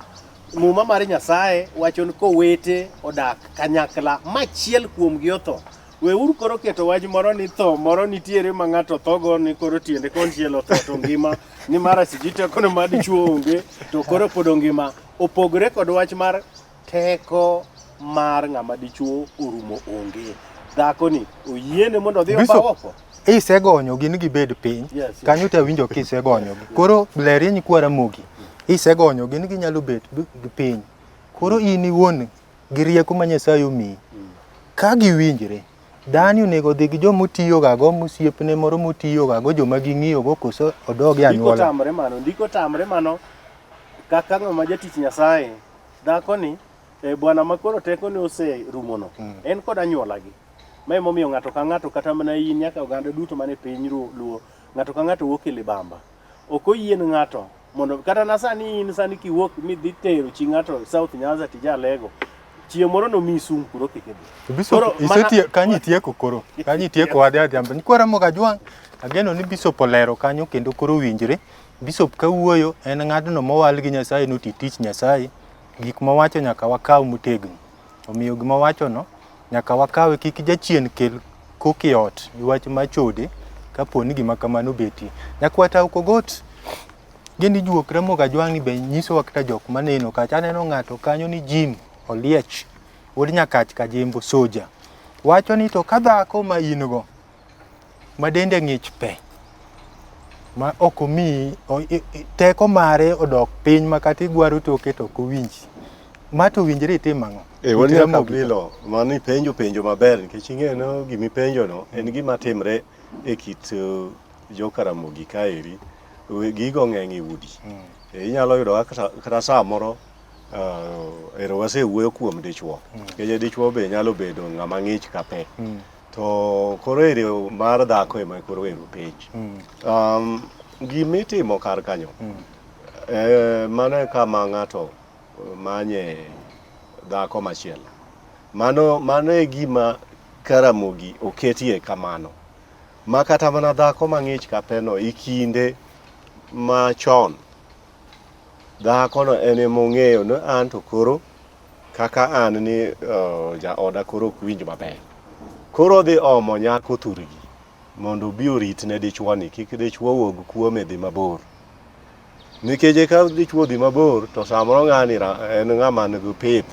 muma mar Nyasaye wacho ni kowete odak kanyakla machiel kuomgi otho weuru koro keto wach moro ni tho moro nitiere ma ng'ato thogo ni koro tiende konchiel otho to ngima ni mara sijui tekone mar dichuo onge to koro pod ongima opogore kod wach mar teko mar ng'ama dichuo orumo onge dhakoni oyiene mondo odhi Bishop, obaw oko isegonyogi ni gibed piny. Yes, yes. Kanyo to awinjo kisegonyogi. Koro lerie nyikwa Ramogi. Isegonyogi ni ginyalo bet piny. Koro in iwuon gi rieko ma Nyasaye omiyi. Ka giwinjre, dani onego odhi gi joma otiyogago, mosiepne moro motiyogago, joma ging'iyogo koso odog e ndiko anyuola. tamre mano ndiko tamre mano kaka ng'ama jatich Nyasaye dhakoni e, bwana ma koro tekone oserumono en kod anyuolagi ma emomiyo ng'ato ka ng'ato kata mana in nyaka oganda duto mane piny luo ng'ato ka ng'ato wuok e libamba ok oyien ng'ato mondo kata na sani in sani kiwuok midhi tero chi ng'ato South Nyanza tijalego chieng' moro nomiyi sum kuro kik idhi Bishop, Koro mana- kanyo itieko koro. Kanyo itieko wadhi adhiambo. Nyikwa Ramogi Ajwang', ageno ni Bishop olero kanyo kendo koro winjre. Bishop kawuoyo en ng'atno mowal gi Nyasaye noti tich Nyasaye. Gik mowacho nyaka wakaw motegno. Omiyo gima owachono nyaka wakawe kik jachien kel koko e ot gi wach mar chode kapo ni gima kamano obetie. Nyakwata Okogot, gini juok Ramogi Ajwang' ni be nyisowa kata jok maneno kacha. Aneno ng'ato kanyo ni Jim Oliech wuod Nyakach Kajimbo Soja. Wacho ni to ka dhako ma in go ma dende ng'ich pe ma ok omiyi teko mare odok piny ma kata igwaro toke to ok owinji. Ma to owinjre itim ang'o? Wuod Ramogi. Nyakabilo, mano ipenjo penjo maber nikech ing'eyo no gimipenjo no en gima timre e kit joka Ramogi kaeri. Gigo ng'eny e udi. Inyalo yudo kata samoro ero wasewuoyo kuom dichuo. Nikech dichuo be nyalo bedo ng'ama ng'ich ka pe. To koro ero mar dhako ema koro ero penj. Gimitimo kar kanyo, mano e kama ng'ato manye dhako machielo. Mano e gima Karamogi oketie kamano. Ma kata mana dhako mang'ich ka pe no e kinde machon, dhakono en emong'eyo ni an to koro kaka an ni jaoda koro ok winj maber. Koro odhi omo nyako thurgi mondo obi oritne dichuo ni kik dichuo wuog kuome dhi mabor. Nikech ka dichuo dhi mabor to samoro ng'ani en ng'ama nigi pith.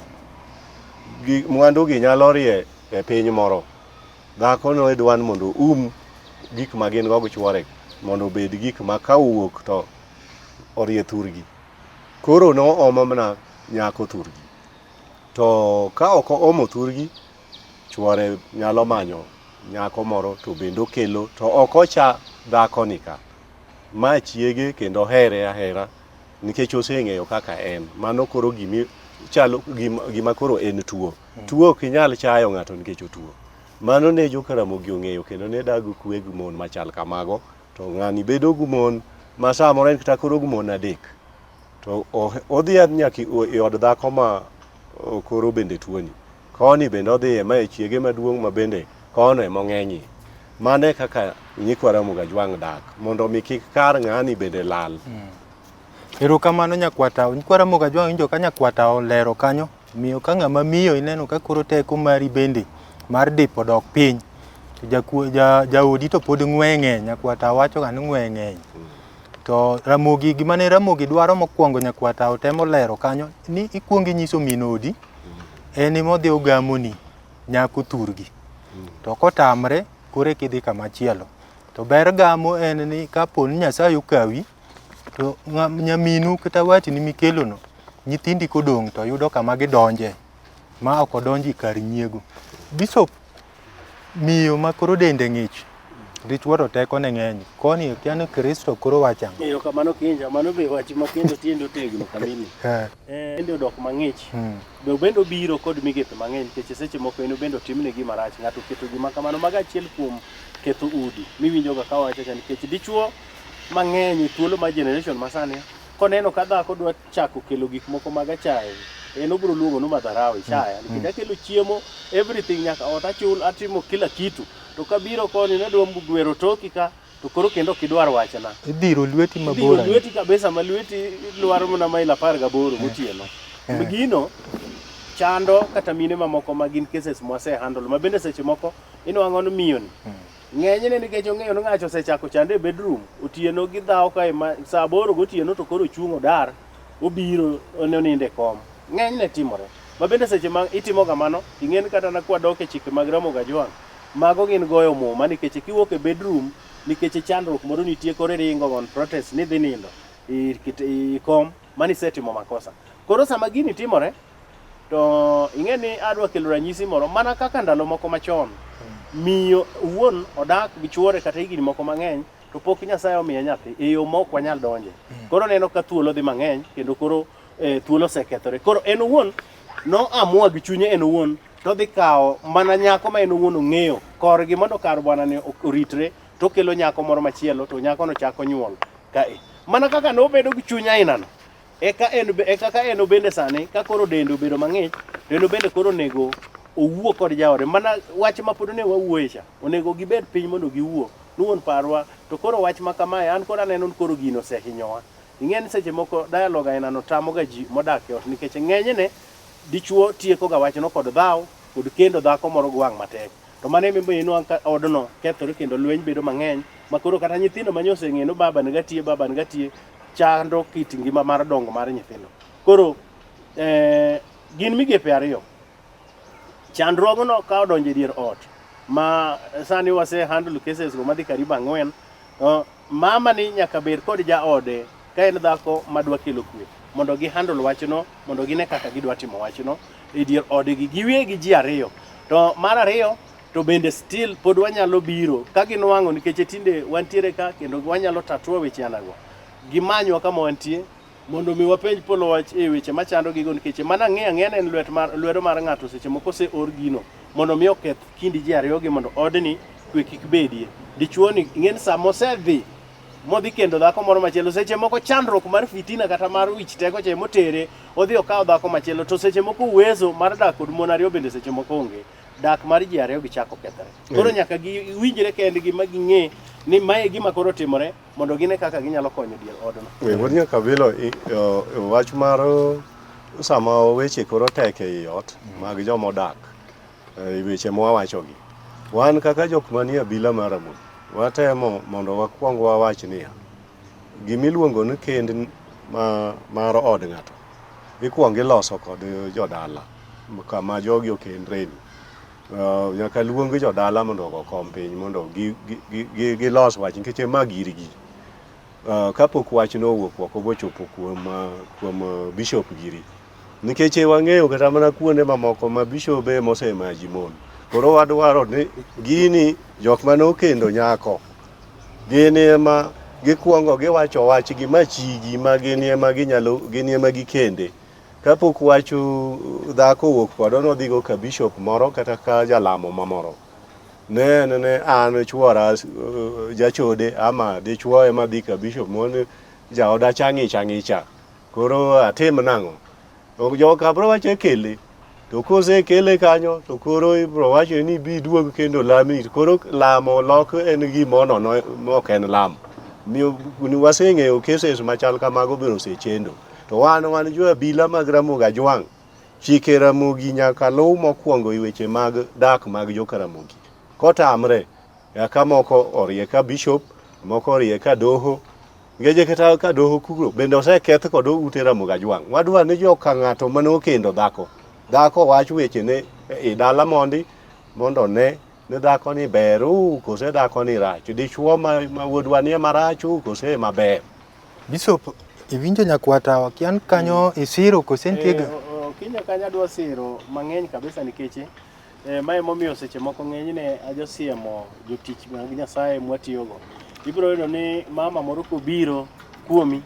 Mwandu gi nyalo rie e piny moro. Dhako no idwa ni mondo um gik ma gin go gi chuore mondo obed gik ma ka owuok to orie thurgi. Koro no omo mana nyako thurgi. To ka ok oomo thurgi, chuore nyalo manyo nyako moro to bende okelo to ok ocha dhako ni ka. Ma chiege kendo ohere ahera nikech oseng'eyo kaka en. Mano koro gimi chalo gima koro en tuo. Tuo ok inyal chayo ng'ato nikech otuo. Mano ne joka Ramogi ong'eyo kendo ne dag kwe gi mon machal kamago. To ng'ani bedo gi mon ma samoro en kata koro gi mon adek. To odhi nyaka e od dhako ma koro bende tuoni. Koni bende odhiye ma e chiege maduong' ma bende kono ema ong'enyie. Mano e kaka nyikwa Ramogi Ajwang' dak mondo mi kik kar ng'ani bende lal. Erokamano nyakwata. Nyikwa Ramogi Ajwang' winjo ka nyakwata olero kanyo. Miyo ka ng'ama miyo ineno ka koro teko mari bende mar dipo dok piny. To jakuo ja, jaodi to pod ng'weye ng'eny. Nyakwata wacho ga ni ng'weye ng'eny. To Ramogi gima ne Ramogi dwaro mokwongo nyakwata otemo lero kanyo ni ikuongo inyiso min odi en ema odhi ogamoni nyako thurgi. To kotamre koro eka idhi kama chielo. To ber gamo en ni kapo ni Nyasaye okawi to nyaminu kata watni mikelono nyithindi kodong' to yudo kama gidonje ma ok odonjo e kar nyiego. Bishop miyo ma koro dende ng'ich dichuo to tekone ng'eny koni akia ni Kristo koro wacho ang'o. Erokamano Kinja, mano be wach ma kendo tiende otegno kamili. Eh, Tiende odok mang'ich. Mm. Be bende obiro kod migepe mang'eny nikech seche moko en bende otimne gima rach. Ng'ato oketo gima kamano mago achiel kuom ketho udi miwinjoga ka wacho cha nikech dichuo mang'eny e thuolo mar generation masani koneno ka dhako dwa chako kelo gik moko mag achaye en obiro luongo ni madharau ichaya nikech akelo chiemo everything nyaka ot achul atimo kila kitu to kabiro koni nadwa gwero toki ka to koro kendo ok idwar wachna Idhiro lweti Idhiro mabor. ahinya. lweti kabisa ma lweti lwaro mana mail 18 gotieno. Gino chando kata mine mamoko ma gin cases mwase handle ma bende seche moko inwang'o ni miyo ni ng'enyne nikech ong'eyo ni ng'acho osechako chande e bedroom otieno gidhawo kae ma saa 8 gotieno to koro ochung' odar obiro onindo e kom ng'enyne timore ma bende seche ma itimo kamano ing'e ni kata na kwadok e chike mag Ramogi Ajwang' mago gin goyo muma nikech kiwuok e bedroom nikech chandruok moro nitie koro iringo on protest ni dhi nindo i kom mano isetimo makosa. Koro sama gini timore to ing'e ni adwa kelo ranyisi moro mana kaka ndalo moko machon miyo wuon odak gi chuore kata higni moko mang'eny to pok Nyasaye omiye nyathi e yo ma ok wanyal donje. Koro neno ka thuolo dhi mang'eny kendo koro thuolo osekethore. Koro en owuon no amua gi chunye en owuon to odhi kawo mana nyako ma en owuon ong'eyo korgi mondo kar bwanani oritre to okelo nyako moro machielo to nyakono chako nyuol kae. Mana kaka nobedo gi chuny ainano eka en e kaka en bende sani ka koro dende obedo mang'ich to en bende koro onego owuo kod jaode mana wach ma pod ne wawuoye cha onego gibed piny mondo giwuo ni wuon parwa to koro wach ma kamae an koro aneno ni koro gino osehinyowa ing'e ni seche moko dialogue ainano tamoga ji modak e ot nikech ng'enyne dichuo tieko ga wachno kod dhaw kod kendo dhako moro gi wang' matek to mano emomiyo inwang' ka odno kethore kendo lweny bedo mang'eny ma koro kata nyithindo ma nyo oseng'eyo ni baba niga tiye baba niga tiye chando kit ngima mar dongo mar nyithindo. Koro gin migepe ariyo. Chandruogno ka odonjo e dier ot ma sani wase handle cases go madhi karibu 4, mama ni nyaka bed kod jaode ka en dhako madwa kelo kwe mondo gi handle wachno mondo gine kaka gidwa timo wachno e dier odgi giwegi ji ariyo. To mar ariyo to bende still pod wanyalo biro ka ginwang'o nikech tinde wantiere ka kendo wanyalo tatua weche anago. Gimanywa kama wantie mondo mi wapenj polo wach e weche machando gigo nikech mana ng'e ang'eya ne en lwedo mar ng'ato seche moko oseor gino mondo mi oketh kind ji ariyo gi mondo odni kwe kik bedie. Dichuo ni ing'e ni sama osedhi modhi kendo dhako moro machielo seche moko chandruok mar fitina kata mar wich teko cha emotere odhi okawo dhako machielo to seche moko uwezo mar dak kod mon ariyo bende seche moko onge. Dak mar ji ariyo gi chako kethore. Koro nyaka giwinjre kendgi ma ging'e ni mae gima koro timore mondo gine kaka ginyalo konyo dier odno. Wuod Nyakabilo, wach mar sama weche koro tek ei ot mag joma odak, weche mwawachogi, wan kaka jok manie abila mar Ramogi, watemo mondo wakwong wawach niya, gimiluongo ni kend mar od ng'ato, ikwongo iloso kod jodala kama jogi okendreni. Nyaka luong jodala mondo ogo kom piny mondo gilos wach nikech ma girgi. Kapok wachno owuok oko bochopo kuom bishop giri. Nikech wang'eyo kata mana kuonde mamoko ma bishobe mosemayo ji mon. Koro wadwaro ni gini jok mane okendo nyako gin ema gikwongo giwacho wachgi ma chigi ma gin ema ginyalo gin ema gikende. Kapok wach dhako owuok kode nodhigo ka bishop moro kata ka jalamo mamoro. Ne en ne an chuora jachode ama dichuo ema dhi ka bishop mondo jaoda cha ng'icha ng'icha. Koro atim nang'o? Joka bro wacho kele. To kosekele kanyo to koro ibro wacho ni bi duog kendo lami. Koro lamo lok en gima onono ok en lamo. Miyo waseng'eyo cases machal kamago bende osechendo. To wan wan jo abila mag Ramogi Ajwang'. Chike Ramogi nyaka luw mokwongo e weche mag dak mag joka Ramogi. Kotamre, ka moko orie ka bishop, moko orie ka doho. Nikech kata ka doho kuro bende oseketh kod ute Ramogi Ajwang'. Wadwa ni joka ng'ato mane okendo dhako. Dhako wach wechene e dala mondi mondo one ni dhako ni ber kose dhako ni rach. Dichuo ma, ma wuodwa ni ema rach kose ema ber. Bishop, iwinjo nyakwata kian kanyo isiro kose nitie ga? Okinyo kanyo adwa siro mang'eny kabisa nikech mae momiyo seche moko ng'enyne ajosiemo jotich mag Nyasaye mwatiyogo. Ibiro yudo ni mama moro kobiro kuomi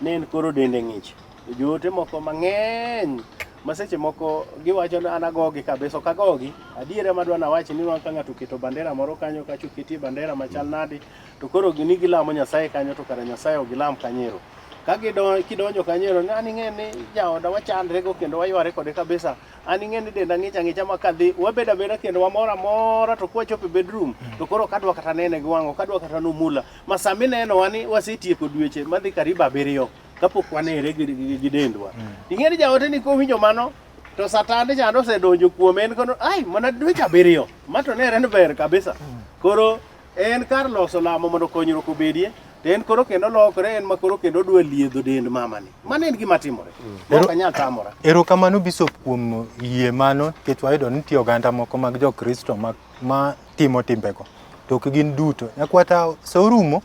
ne en koro dende ng'ich. Joote moko mang'eny ma seche moko giwacho ni an agogi kabisa, ok agogi. Adiera madwa nawach ni ka ng'ato oketo bandera moro kanyo kacha oketie bandera machal nadi to koro ni gilamo Nyasaye kanyo to kara Nyasaye ok gilam kanyero. Ka kidonjo kanyero ni an ing'e ni jaoda wachandre go kendo wayware kode kabisa. An ing'e ni denda ng'ich ang'icha ma kadhi wabed abeda kendo wamor amora to kwachopo e bedroom to koro ok adwa kata nene gi wang'a ok adwa kata nomula. Ma sama inenowa ni wasetieko dweche madhi karibu abiriyo kapok wanere gi dendwa. Ing'e ni jaote ni kowinjo mano to satande chande osedonjo kuome en kono ai mana dweche abiriyo ma to nere ni ber kabisa. Koro en kar loso lamo mondo konyruok obedie to en koro kendo lokore en ma koro kendo odwa liedho dend mamani. Mano en gima timore. Ma ok anyal tamora. Erokamano Bishop kuom yie mano nikech wayudo ni nitie oganda moko mag Jokristo ma timo timbego to ok gin duto. Nyakwata sa orumo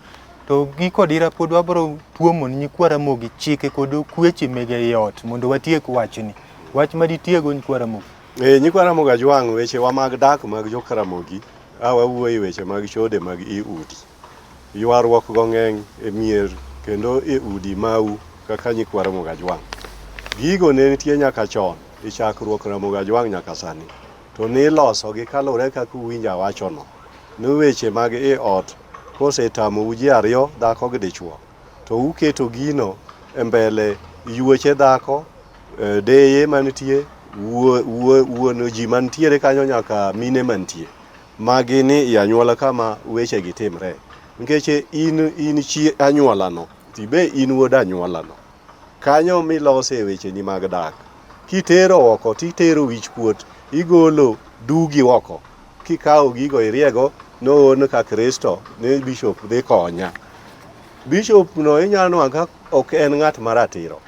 to giko dira pod wabiro tuomo ni nyikwa Ramogi chike kod kweche mege ei ot mondo watiek wachni. Wach ma ditiego nyikwa Ramogi. Nyikwa Ramogi Ajwang' wechewa mag dak mag joka Ramogi a wawuoyo e weche mag chode mag i udi. Ywaruok go ng'eny e mier kendo e udi mau kaka nyikwa Ramogi Ajwang'. Gigo ne nitie nyaka chon e chakruok Ramogi Ajwang' nyaka sani. To nilosogi kaluwore kaka uwinjo awachono. Ni weche mag i ot kosetamou ji ariyo dhako gi dichuo to uketo gino e mbele yuoche dhako, deye mantie, wuon ji mantiere kanyo nyaka mine mantie. Magi ni i anyuola kama weche gi timre. Nikech in chi anyuolano, tibe in wuod anyuolano. Kanyo milose wecheni mag dak. Kitero oko titero wich kuot, igolo dugi oko. Kikawo gigo iriego noon ka Kristo ni bishop dhi konya. Bishop no inyalo nwang'o ka ok en ng'at maratiro.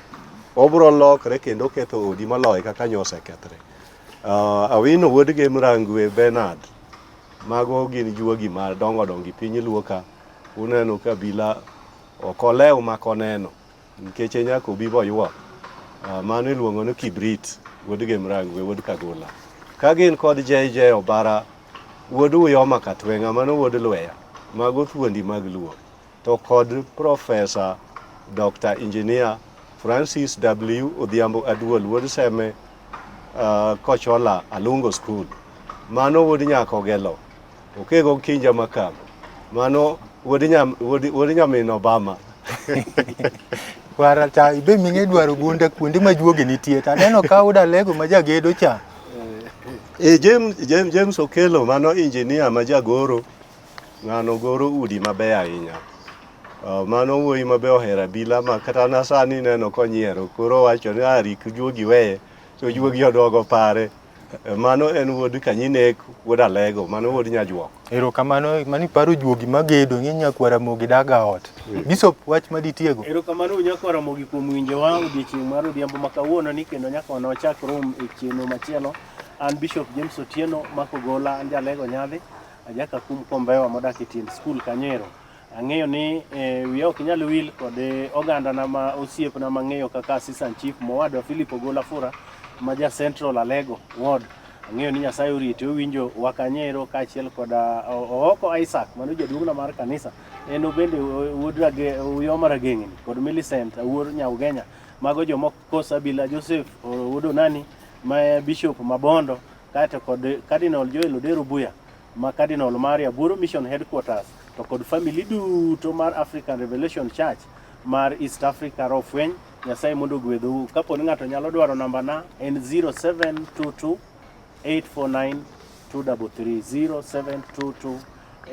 Obro lokre kendo ketho odi moloyo kaka nyo osekethre. Awino wuod Gem Rangwe Bernard. Mago gin juogi madongo dongo e piny Luo ka. Uneno ka bila ok olew mak oneno. Nikech nyaka obi boywak. Mano iluongo ni Kibrit wuod Gem Rangwe wuod Kagola. Ka gin kod JJ Obara wuod Uyoma Katweng'a mano wuod Lweya. Mago thuondi mag Luo. To kod Professor Dr. Engineer Francis W. Odhiambo Aduol wuod Seme Kochola Alungo School. Mano wuod Nyakogelo. Okego Kinja Makago. Mano wuod nyamin Obama. Kwara cha ibe ming'e dwaro gunda kuonde ma juogi nitie. To aneno ka udalego ma jagedo cha. James Okelo mano engineer ma jagoro. Ng'ano goro udi mabeyo ahinya. Mano wuoyi mabe ohero abila ma kata na sani neno konyiero. Koro wacho ni rik juogi weye. To juogi oduogo pare. Mano en wuod Kanyinek, wuod Alego, mano wuod Nyajuok. Erokamano, mano iparo juogi magedo, ng'e nyakwa Ramogi daga ot. Bishop, wach ma ditiego? Erokamano nyakwa Ramogi kuom winjowa odiechieng' mar odhiambo ma kawuono ni kendo nyaka wachak rom e chenro machielo. An Bishop James Otieno Makogola, an Jalego Nyadhi, ajaka kum Kombewa modak e tiend skul Kanyero. Ang'eyo ni wiya ok nyal wil kod ogandana ma osiepna mang'eyo kaka Assistant Chief mowadwa Philip Ogola Fura ma ja Central Alego Ward. Ang'eyo ni Nyasaye orite owinjo wa Kanyero kaachiel kod Ooko Isaac mano jaduong'na mar kanisa. En bende wuod Uyoma Rageng'ni kod Millicent Awuor Nyaugenya. Mago jomoko Kosabila Joseph wuod Onani ma Bishop Mabondo kaeto kod Cardinal Joel Odero Buya. ma Cardinal mar Aburo Mission Headquarters to kod family duto mar African Revelation Church mar East Africa Roho Fweny. Nyasaye mondo ogwedhou. Kapo ni ng'ato nyalo dwaro nambana en 0722 849 233 0722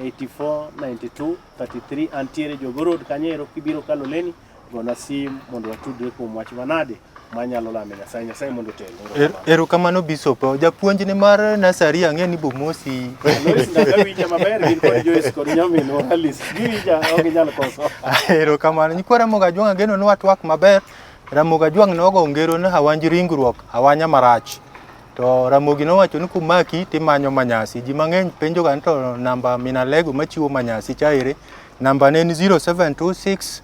84 92 33. Antiere Jogoo Road kanyo ero, kibiro Kaloleni gona sim mondo watudre kuom wach manade manyalo lame Nyasaye. Nyasaye mondo otel. Erokamano Bishop. Japuonj ni mar nasari ang'e ni bomosi. Lois Ndanga winja maber gin kod Joyce kod nyaminwa Alice. Giwinja ok ginyal koso. Erokamano. Nyikwa Ramogi Ajwang' ageno ni watwak maber. Ramogi Ajwang' nogo ngero ni hawanj ringruok, hawanya marach. To Ramogi nowacho ni kumaki timanyo manyasi. Ji mang'eny penjo ga ni to namba min Alego machiwo manyasi cha ere. Namba ne en 0726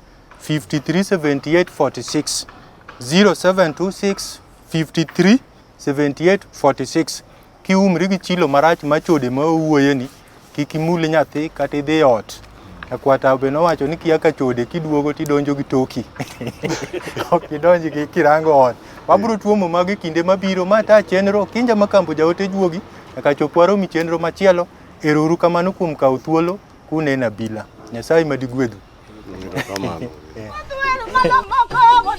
53 78 46. 0726 53 78 46. Kiumri gi chilo marach machode ma owuoyeni, kik imul nyathi kata idhi ot. Akwata be nowacho ni kia ka chode kiduogo tidonjo gi toki. Ok idonj gi kirango ot. Wabiro tuomo mago e kinde mabiro. Ma ta chenro Kinja Makambo jaote juogi nyaka chop warom e chenro machielo. Ero uru kamano kuom kawo thuolo kunena bila. Nyasaye madigwedhu. Erokamano. Moko